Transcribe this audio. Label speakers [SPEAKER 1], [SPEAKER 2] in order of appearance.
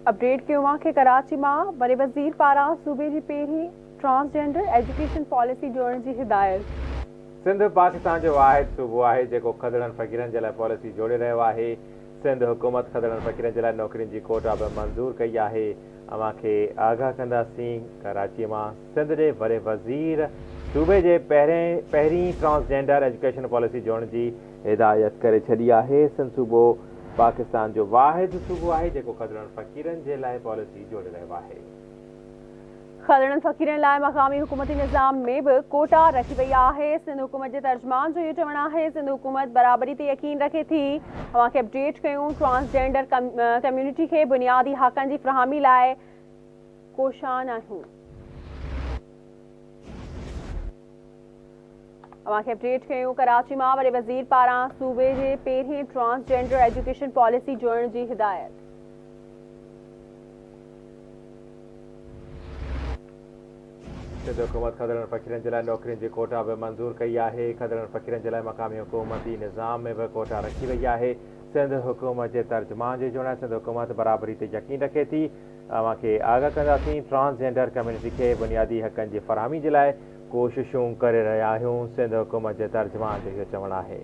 [SPEAKER 1] Update ڪيو اوهان کي ڪراچي مان وڏي وزير پاران صوبي جي پهرين ٽرانسجينڊر ايجوڪيشن پاليسي جوڙڻ جي هدايت.
[SPEAKER 2] سنڌ پاڪستان جو واحد صوبو آهي جيڪو کدڙن فقيرن جي لاء پاليسي جوڙي رهيو آهي، سنڌ حڪومت کدڙن فقيرن جي لاء نوڪرين جي ڪوٽا به منظور ڪئي آهي، اوهان کي آگاهه ڪنداسين ڪراچي مان سنڌ جي وڏي وزير صوبي جي پهرين پهرين ٽرانسجينڊر ايجوڪيشن پاليسي جوڙڻ جي هدايت ڪري ڇڏي آهي، سنڌ صوبو پاڪستان جو واحد صوبو آهي جيڪو کدڙن فقيرن جي لاء پاليسي جوڙي رهيو آهي.
[SPEAKER 1] کدڙن فقيرن لاء مقامي حڪومتي نظام ۾ به ڪوٽا رکي وئي آهي، سنڌ حڪومت جي ترجمان جو اهو چوڻ آهي سنڌ حڪومت برابري تي يقين رکي ٿي، اوهان کي اپڊيٽ ڪيون ٽرانسجينڊر ڪميونٽي کي بنيادي حقن جي فراهمي لاء ڪوشان آهيون. اوهان کي اپڊيٽ ڪيون ڪراچي مان وڏي وزير پاران صوبي جي پهرين ٽرانس جينڊر ايجوڪيشن پاليسي جوڙڻ جي هدايت.
[SPEAKER 2] سنڌ حڪومت کدڙن فقيرن جي لاء نوڪرين جي ڪوٽا به منظور ڪئي آهي، کدڙن فقيرن جي لاء مقامي حڪومتي نظام ۾ به ڪوٽا رکي وئي آهي، سنڌ حڪومت جي ترجمان جو چوڻ آهي سنڌ حڪومت برابري تي يقين رکي ٿي، اوهان کي آگاهه ڪنداسين، ٽرانس جينڊر ڪميونٽي کي بنيادي حقن جي فراهمي جي لاء ڪوششون ڪري رهيا آهيون، سنڌ حڪومت جي ترجمان جو اهو چوڻ آهي.